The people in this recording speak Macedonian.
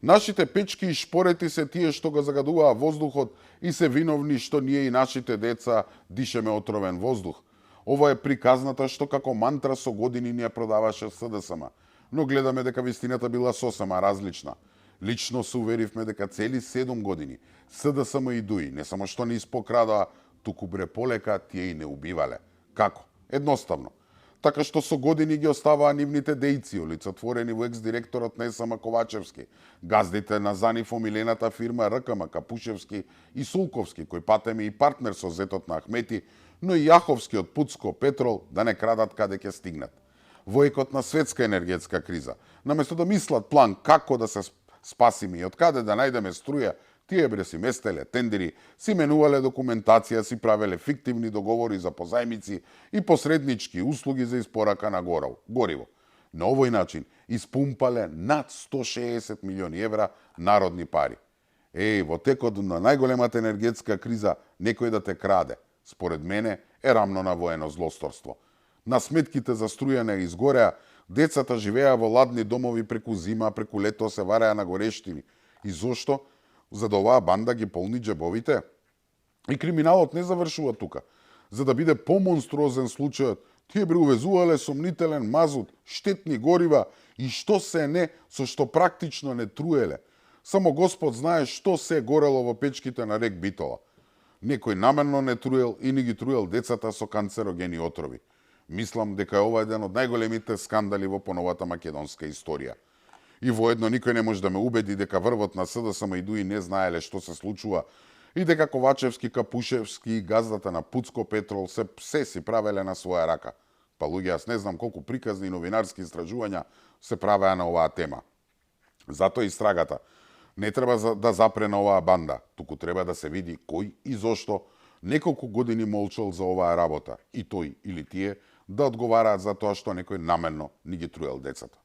Нашите печки и шпорети се тие што го загадуваа воздухот и се виновни што ние и нашите деца дишеме отровен воздух. Ова е приказната што како мантра со години ни ја продаваше СДСМ, но гледаме дека вистината била сосема различна. Лично се уверивме дека цели 7 години СДСМ и ДУИ не само што не испокрадаа, туку бре полека тие и не убивале. Како? Едноставно. Така што со години ги оставаа нивните дејци, олицетворени во екс-директорот на СМ Ковачевски, газдите на Заниф омилената фирма РКМ Капушевски и Сулковски, кој патеме и партнер со зетот на Ахмети, но и Јаховски од Пуцко Петрол да не крадат каде ќе стигнат. Во екот на светска енергетска криза, наместо да мислат план како да се спасиме и од каде да најдеме струја, тие бре си местеле тендери, си менувале документација, си правеле фиктивни договори за позајмици и посреднички услуги за испорака на гориво. На овој начин испумпале над 160 милиони евра народни пари. Во текот на најголемата енергетска криза некој да те краде, според мене, е рамно на воено злосторство. На сметките за струја не изгореа, децата живеа во ладни домови преку зима, преку лето се вареа на горештини. И зошто? За да оваа банда ги полни джебовите? И криминалот не завршува тука. За да биде помонструозен случајот, тие бре увезувале сомнителен мазут, штетни горива и што се не, со што практично не труеле. Само Господ знае што се горело во печките на рек Битола. Некој намерно не труел и не ги труел децата со канцерогени отрови. Мислам дека ова е еден од најголемите скандали во поновата македонска историја. И воедно никој не може да ме убеди дека врвот на СДСМ и ДУИ не знаеле што се случува и дека Ковачевски, Капушевски и газдата на Пуцко Петрол се си правеле на своја рака. Па луѓе, јас не знам колку приказни новинарски истражувања се правеа на оваа тема. Затоа истрагата не треба да запре на оваа банда, туку треба да се види кој и зошто неколку години молчал за оваа работа и тој или тие да одговараат за тоа што некој намерно ни ги труел децата.